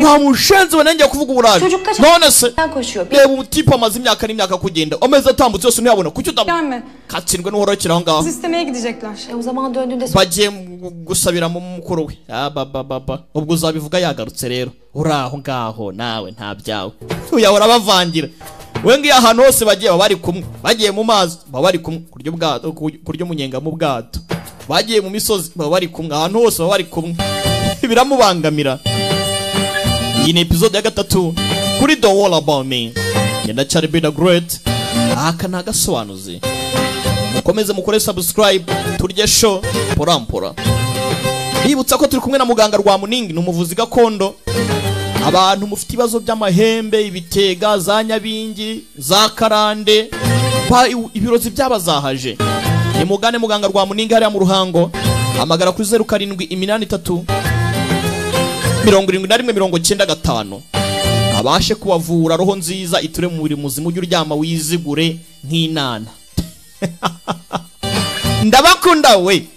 Wa mushenzi we nanjye kuvuga uburaje. Çocuk kaç None se? koşuyor. Reba umutipe amaze imyaka n'imyaka kugenda. Amezi atambutse yose ntiyabona. Kuki Gelme. Katsindwe n'uhorokera aho ngaho. Kız istemeye gidecekler. O zaman döndüğünde bagiye gusabira mu mukuru we. Ah ba ba ba. Ubwo uzabivuga yagarutse rero. Uraho ngaho nawe nta byawe. Uyahora bavangira. We ngiye ahantu hose bagiye baba bari kumwe. Bagiye mu mazi baba bari kumwe kuryo bwato kuryo munyenga mu bwato. Bagiye mu misozi baba bari kumwe ahantu hose baba bari kumwe. Biramubangamira. Iyi ni episode ya 3 kuri The All About Me. Ngenda cyari be the great. Aka ni agasobanuzi. Mukomeze mukore subscribe turye show porampora. Bibutsa ko turi kumwe na muganga Rwamuningi ni umuvuzi gakondo. Abantu mufite ibibazo by'amahembe, ibitega, za nyabingi, za karande, ibirozi byabazahaje. Ni mugane muganga Rwamuningi hariya mu Ruhango. Hamagara kuri 0783 71 95. Abashe kubavura roho nziza iture mu mubiri muzima ujye uryama wizigure nk'inana. Ndabakunda we.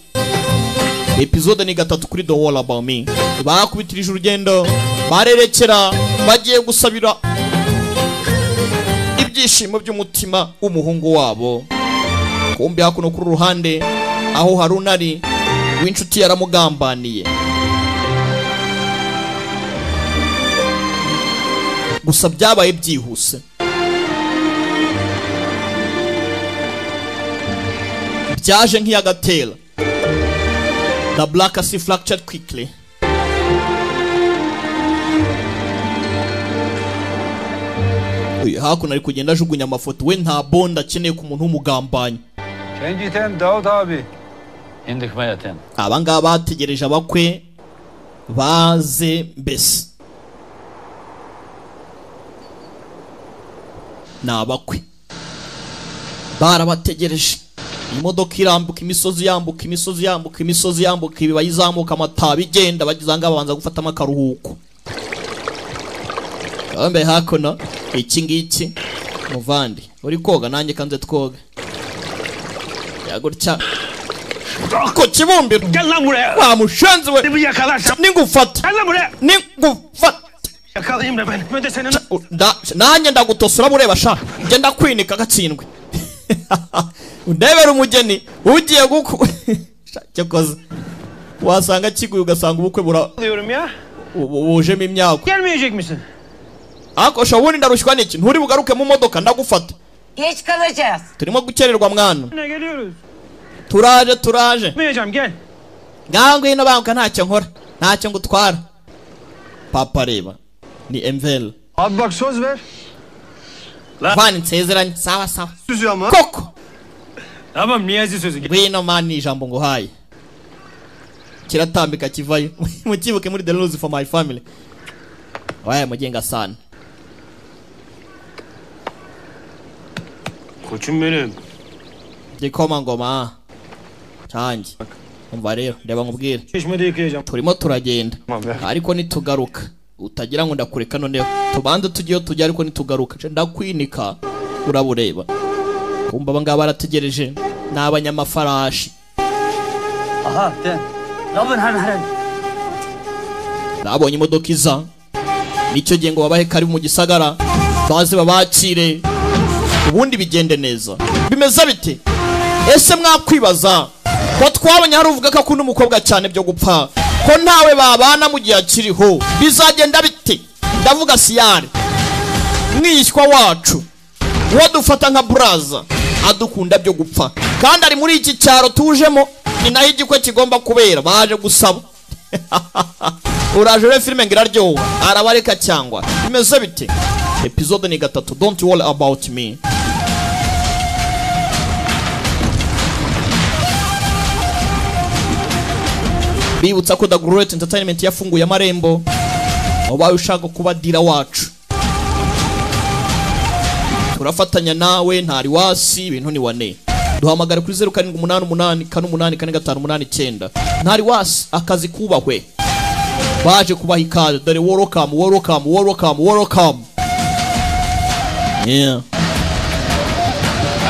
Episode ni 3 kuri The All About Me. Bakubitirije urugendo barerekera bagiye gusabira Ibyishimo by'umutima w'umuhungu wabo. Kumbe hakuno kuri ruhande aho Haruna ari w'inshuti yaramugambaniye. Gusa byabaye byihuse. Byaje nk'iyagatera. The Black Sea fractured quickly. Uyu hakuno ari kugenda ajugunya amafoto, we nta bonda akeneye ku muntu w'umugambanyi. Cengitem Daud abi. İndik meyaten. Aba ngaba bategereje abakwe baze mbese. Ni abakwe barabategereje. Imodoka irambuka imisozi, yambuka imisozi, yambuka imisozi, yambuka ibibaya, izamuka amatabi, igenda bageze ngaha babanza gufatamo akaruhuko. Bambaye hakuno iki ngiki muvandi uri koga nanjye kanze twoga. Yagutya ko kibumbiro. Gel lan buraya. Wa mushenzi we. Ningufata. Gel lan buraya. Ningufata. Yakalayayım da ben. Ben de senin. Nanjye ndagutosora mureba sha. Nge ndakwinika gatsindwe. Undebera umugeni ugiye guku. Cyakoze. Wasanga kiguye ugasanga ubukwe bura. Diyorum ya. Bujemo imyako. Gelmeyecek misin? Ako sha ubundi ndarushywa n'iki? Nturi bugaruke mu modoka ndagufata. Geç kalacağız. Turimo gukererwa mwana. Ne geliyoruz? Turaje turaje. Gelmeyeceğim gel. Ngaho ngwino banguka ntacyo nkora. Ntacyo ngutwara. Papa reba. Ni Envel. Abi bak söz ver. Vani nsezeranye sawa sawa. Sözü ama. Koko. Tamam Niyazi sözü. Ngwino mani ijambo nguhaye. Kiratambika kivayo. Mukibuke muri The Rules for My Family. Waye mugenga sana. Koçum benim. Gikoma ngoma. Change. Umva rero ndeba nkubwire. Çeşmede yıkayacağım. Turimo turagenda. Ariko nitugaruka utagira ngo ndakureka noneho. Tubanze tugiye tujya ariko nitugaruka ndakwinika urabureba. Kumba abangaba barategereje n'abanyamafarashi. Aha den. Labın han han. Nabonye imodoka iza. Nicyo gihe ngo babahe karibu mu gisagara baze babakire ubundi bigende neza. Bimeze bite? Ese mwakwibaza ko twabonye hari uvuga ko akunda umukobwa cyane byo gupfa, ko ntawe babana mu gihe akiriho, bizagenda bite? Ndavuga Siyari mwishywa wacu uwo dufata nka braza adukunda byo gupfa, kandi ari muri iki cyaro tujemo, ni naho igikwe kigomba kubera. Baje gusaba. Uraje rero filime ngiraryoha arabareka cyangwa bimeze bite? Episode ni 3, Don't Worry About Me. Bibutsa ko The Great Entertainment yafunguye amarembo, ubaye ushaka kuba dira wacu turafatanya nawe, ntari wasi ibintu ni wane. Duhamagare kuri 0788 48 4589. Ntari wasi akazi kubahwe. Baje kubaha ikaze dore welcome welcome welcome welcome. Yeah.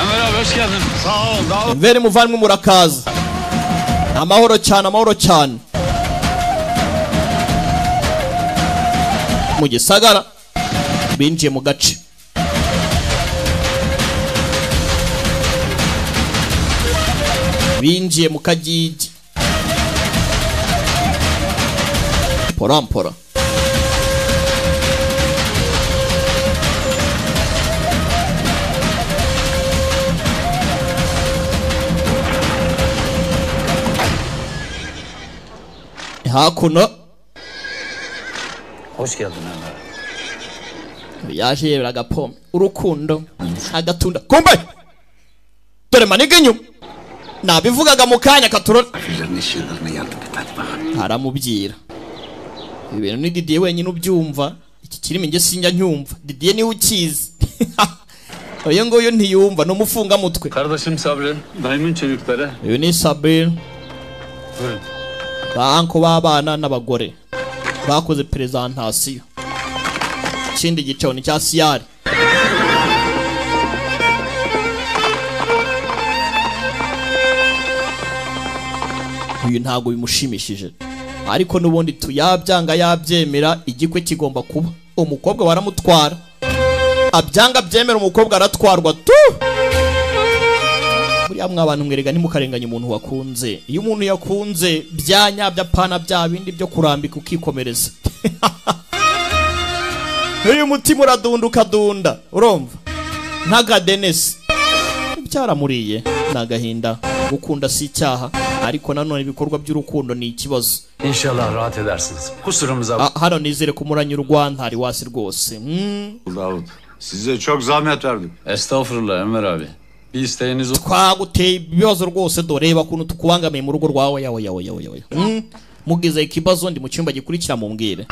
Enver abi hoş geldin. Sağ ol. Sağ ol. Enver muvandimwe murakaza. Amahoro cyane amahoro cyane. Mu gisagara binjiye mu gace. Binjiye mu kagigi. Pora pora. Hakuno. Hoş geldin Enver. Yaje yebera agapome urukundo agatunda kumbe dore maniga inyuma nabivugaga mu kanya katurora aramubwira ibintu ni Didier wenyine ubyumva iki kirimi nge sinjya ncyumva Didier niwe ukizi oyo nguyu ntiyumva ni umufungamutwe. Kardeşim Sabri, dayımın çocukları. Uyu ni Sabri. Buyurun. Ba anko b'abana n'abagore bakoze presentation. Ikindi gice ni cya Siyari. Uyu ntago bimushimishije ariko nubundi tuyabyanga yabyemera igikwe kigomba kuba umukobwa baramutwara Abyanga byemera umukobwa aratwarwa tu. Buriya mwa bantu mwerega ntimukarenganye umuntu wakunze. Iyo umuntu yakunze byanyabya pana bya bindi byo kurambika ukikomereza. Uyu mutima uradunda ukadunda, urumva? Ntagadenesi byaramuriye nagahinda. Gukunda si icyaha, ariko nanone ibikorwa by'urukundo ni ikibazo. İnşallah rahat edersiniz. Kusurumuza hano nizere kumuranyurwa ntari wasi rwose. Davut, size çok zahmet verdim. Estağfurullah Enver abi. Bir isteğiniz twaguteye ibibazo rwose, dore bakuntu tukubangamiye mu rugo rwawe yawe yawe yawe yawe. Mugize ikibazo ndi mu cyumba gikurikira mumbwire.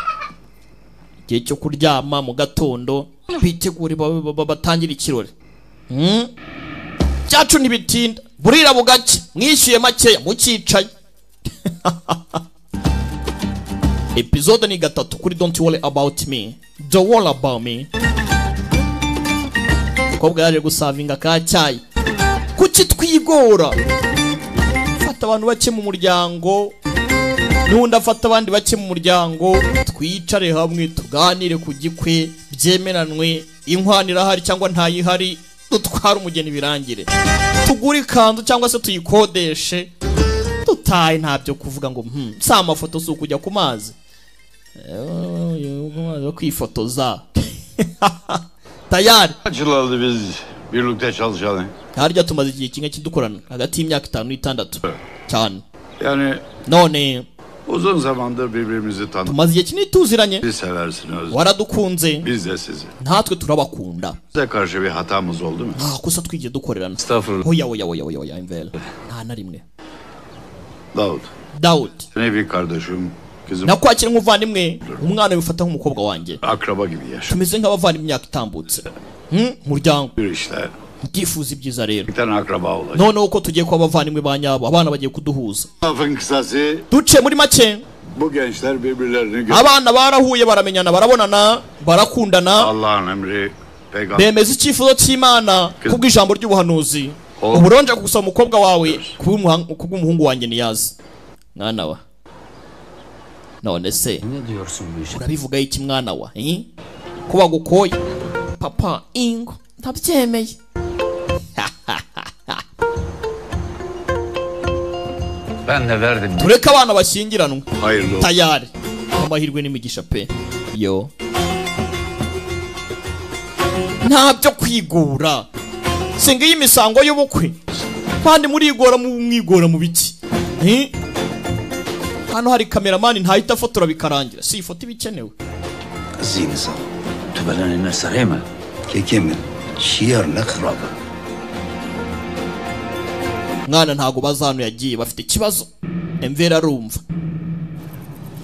Igihe cyo kuryama mu gatondo bitegure batangira ikirori. Cyacu ntibitinda, burira bugake, mwishyuye makeya mukicaye. Episode ni 3 kuri Don't Worry About Me. Don't Worry About Me. Umukobwa yaje gusavinga ka cyayi. Kuki twigora? Fata abantu bake mu muryango, n'undi afata abandi bake mu muryango, twicare hamwe tuganire ku gikwe, byemeranwe, inkwano irahari cyangwa ntayihari, dutware umugeni birangire. Tugure ikanzu cyangwa se tuyikodeshe, tutaye ntabyo kuvuga ngo si amafoto si ukujya ku mazi. Kwifotoza. Tayari. Kaç yıl oldu biz birlikte çalışalım? Harya tumaze igihe kimwe kidukorana hagati y'imyaka 5 n'itandatu cyane. Yani none uzun zamandır birbirimizi tanıdık. Tumaze igihe kinini tuziranye. Sizi seversiniz. Waradukunze. Biz de sizi. Natwe turabakunda. Size karşı bir hatamız oldu mu? Nta kosa twigeze dukorerana. Estağfurullah. Oya oya oya oya oya Enver. Nta na rimwe. Davut. Davut. Seni bir kardeşim. Kızım. Nakwakira nk'umuvandimwe, umwana wifata nk'umukobwa wanjye. Akraba gibi yaşa. Tumeze nk'abavandimwe imyaka itambutse. Muryango. Bir işte. Ndifuza ibyiza rero. Bir tane akraba olacak. Noneho uko tugiye kuba abavandimwe ba nyabo, abana bagiye kuduhuza. Lafın kısası. Duce muri make. Bu gençler birbirlerini gör. Abana barahuye baramenyana, barabonana, barakundana. Allah'ın emri peygamber. Bemeza icyifuzo cy'Imana kubw'ijambo ry'ubuhanuzi. Uburonja gusaba umukobwa wawe kubw'umuhungu wanjye Niyazi. Mwana wa. None se ne diyorsun bu işe? Urabivuga iki mwana wa? Ko bagukoye papa ingo ntabyemeye. Ben de verdim. Tureke abana bashyingiranwe. Hayırlı. Tayari. Amahirwe n'imigisha pe. Yo. Ntabyo kwigura. Singa y'imisango y'ubukwe. Kandi murigora mu mwigora mu biki? Hano hari kameramani ntahita afotora bikarangira. Si ifoto ibikenewe. Zinza. Tubalana sarema. Kekemin. Şiar nakraba. Mwana ntago bazano yagiye bafite ikibazo. Enver arumva.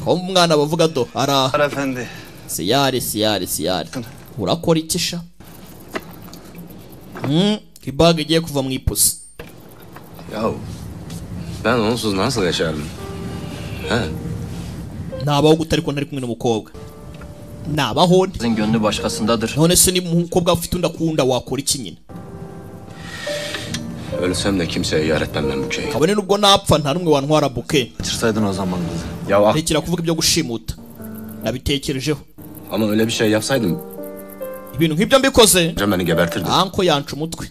Ko umwana bavuga do ara. Efendi. Siyari siyari siyari. Urakora iki sha? Ibag igiye kuva mu ipusi. Ya ben onsuz nasıl yaşardım? He. Nabaho gute ariko ntari kumwe n'umukobwa. Nabaho nte? Gönlü başkasındadır. None se ni umukobwa ufite undi akunda wakora iki nyine? Ölsem de kimseye yar etmem ben bukeyi. Kabone nubwo napfa nta numwe wantwara buke. Kaçırsaydın o zaman kızı. Ya tekera kuvuga ibyo gushimuta. Nabitekerejeho. Ama öyle bir şey yapsaydım. Ibintu nk'ibyo mbikoze. Cem beni gebertirdi. Anko yanca umutwe.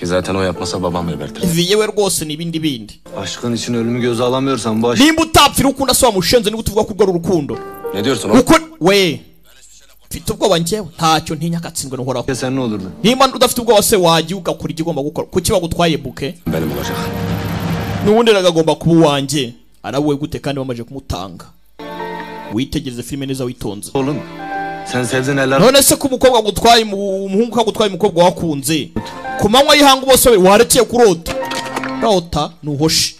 Ki zaten o yapmasa babam gebertirdi. Yewe rwose ni ibindi bindi. Aşkın için ölümü göze alamıyorsan bu aşk. Nimba utapfira ukunda so wamushenze niba utuvuga ko urwo urukundo. Ne diyorsun oğlum? Uko we. Mfite ubwoba njyewe ntacyo ntinya katsindwe n'uhoraho. Sen ne olurdu? Nimba udafite ubwoba se wagiye ugakora igomba gukora. Kuki bagutwaye buke? Benim olacak. Nubundi agomba kuba uwanjye. Arawe gute kandi bamaje kumutanga. Witegereze filime neza witonze. Oğlum sen sevdin eller. None se ko umukobwa gutwaye umuhungu kagutwaye umukobwa wakunze. Ku manywa y'ihangu bose warekeye kurota. Rota nuhoshi.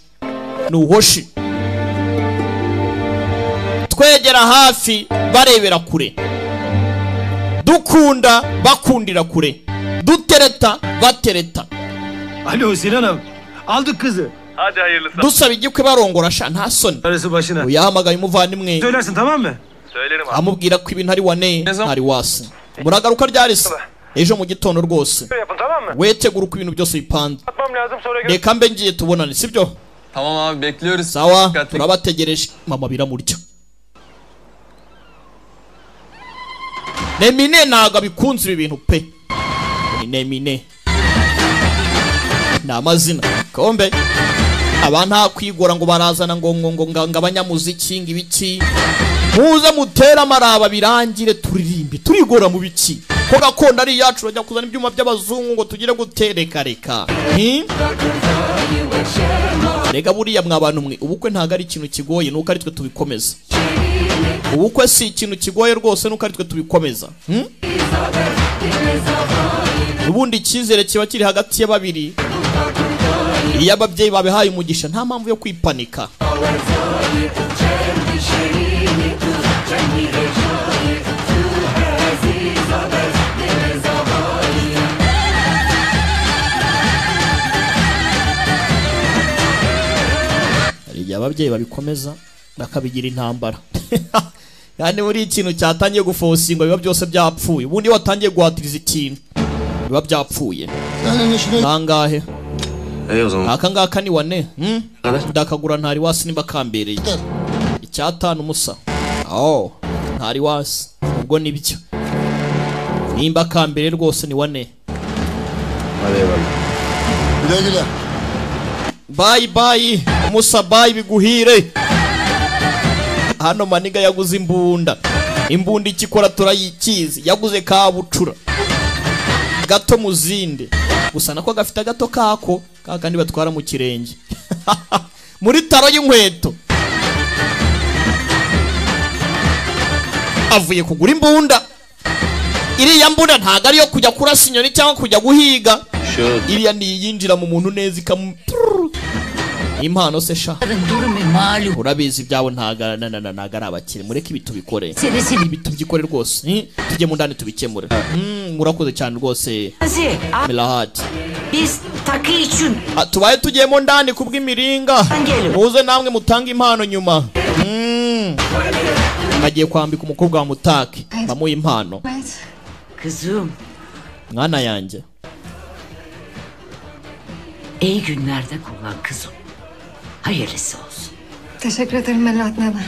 Nuhoshi. Twegera hafi barebera kure. Dukunda bakundira kure. Dutereta batereta. Alo Sinan'ım. Aldık kızı. Hadi hayırlısı. Dusaba igikwe barongora sha nta soni. Arası başına. Uyahamagaye umuvandimwe. Söylersin tamam mı? Söylerim abi. Amubwira ko ibintu ari wane ntari wasi. Muragaruka ryarese. Ejo mu gitondo rwose. Yapın tamam mı? Wetegura uko ibintu byose bipanze. Atmam lazım sonra gör. Reka mbe ngiye tubonane sibyo? Tamam abi bekliyoruz. Sawa turabategereje. Mama biramurya. Nemine ntago abikunze ibi bintu pe. Mine mine ni amazina kombe. Aba nta kwigora ngo barazana ngo ngo ngo ngo abanyamuziki ngo ibiki, muze mutere amaraba birangire turirimbe, turigora mu biki ko gakondo ari iyacu, bajya kuzana ibyuma by'abazungu ngo tugire gutereka reka. Rega buriya mwa bantu mwe, ubukwe ntago ari ikintu kigoye nuko ari twe tubikomeza. Ubukwe si ikintu kigoye rwose nuko ari twe tubikomeza. Ubundi icyizere kiba kiri hagati ya babiri. Iyo ababyeyi babihaye umugisha nta mpamvu yo kwipanika. Hari igihe ababyeyi babikomeza bakabigira intambara. Yani buri ikintu cyatangiye gufosingwa biba byose byapfuye. Ubundi watangiye guhatiriza ikintu biba byapfuye. Nangahe? Aka ngaka ni wane. Ndakagura ntari wasi nimba kambereye. 5 musa. Oh, ntari wasi. Ubwo nibyo. Nimba kambereye rwose ni wane. Bye bye musa, bye biguhire. Hano maniga yaguze imbunda. Imbunda ikikora turayikizi. Yaguze kabucura gato muzinde. Gusa nako gafite gato kako kakandi batwara mu kirenge. Muri taro y'inkweto. Avuye kugura imbunda. Iriya mbunda ntago ariyo kujya kurasa inyoni cyangwa kujya guhiga. Iriya ni yinjira mu muntu neza ikamu. Impano se sha. Urabizi ibyawe ntago ari abakire. Mureke ibi tubikore. Ibi tubyikore rwose. Tujye mu ndani tubikemure. Murakoze cyane rwose. Melahat. Tubaye tugiye mu ndani kubw'imiringa. Muze namwe mutanga impano nyuma. Agiye kwambika umukobwa wa Mutake. Bamuha impano. Mwana yanjye. İyi günlerde kullan kızım. Hayırlısı olsun. Teşekkür ederim Melahat nene.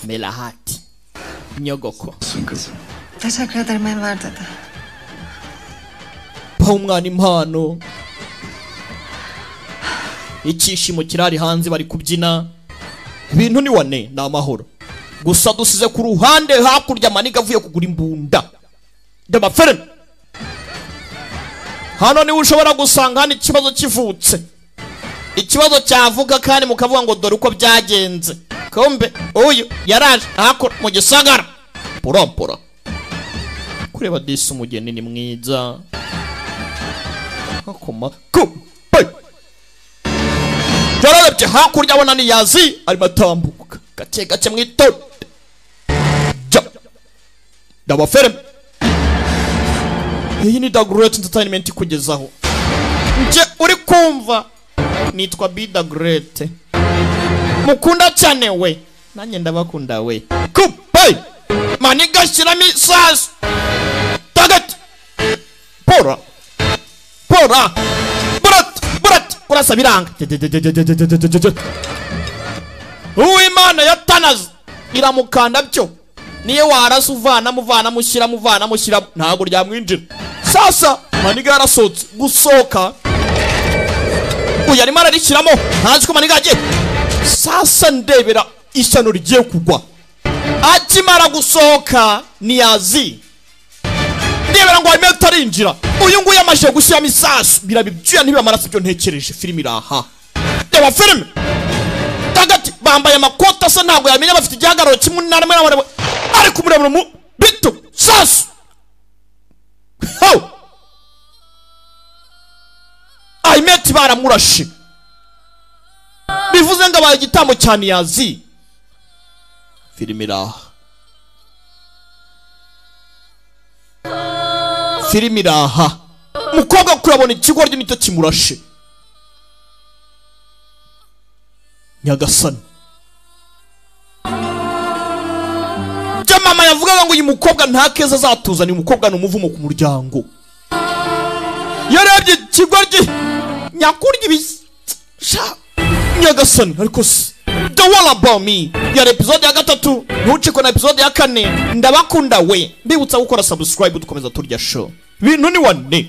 Melahat. Nyogoko. Kızım. Teşekkür ederim Enver dede. Pa umwana impano. Icyishimo kirari hanze bari kubyina. Ibintu ni wane ni amahoro. Gusa dusize ku ruhande hakurya maniga avuye kugura imbunda. Ndabafere. Hano niwe ushobora gusanga hano ikibazo kivutse. Ikibazo cyavuga kandi mukavuga ngo dore uko byagenze. Kombe uyu yaraje hakora mu gisagara. Pora. Kureba disi umugeni ni mwiza. Akoma kumbe. Yararebye hakurya abona ni yazi arimo atambuka. Gake gake mwitonde. Ja. Ndabafere. Iyi ni The Great Entertainment kugezaho. Nje uri kumva nitwa B The Great. Mukunda cyane we. Nanjye ndabakunda we. Kupe! Maniga shiramo isasu. Target. Pora. Pora. Burat, burat. Kurasa biranga. Uwimana yatanaze iramukanda byo. Niyo warasa uvana muvana mushyira muvana mushyira ntago ryamwinjira. Sasa maniga yarasotse gusoka. Uyu arimo ararishyiramo ntazi ko maniga agiye. Sasa ndebera ishyano rigiye kugwa. Akimara gusohoka niyazi. Ndebera ngo arimo atarinjira. Uyu nguyu yamaze gushyiramo isasu birabibyuya ntibamaraso ibyo ntekereje. Filime iraha. Reba filime. Tagati bambaye amakota asa ntabwo yamenya bafite igihagararo kimwe n'amwe ariko murabona mu bitu sasu. How? Ahmet baramurashe. Bivuze ngo abaye igitambo cyane yazi. Filime iraha. Filime iraha. Mukobwa kurabona ikigoryi nicyo kimurashe. Nyagasani. Byo mama yavugaga ngo uyu mukobwa nta keza azatuzana, uyu mukobwa ni umuvumo ku muryango. Yarebye ikigoryi nyakurya ibisha. Nyagasani ariko se The All About Me yari episode ya 3, ntucikwe na episode ya 4. Ndabakunda we, mbibutsa gukora subscribe dukomeza turya show. Bintu ni wane.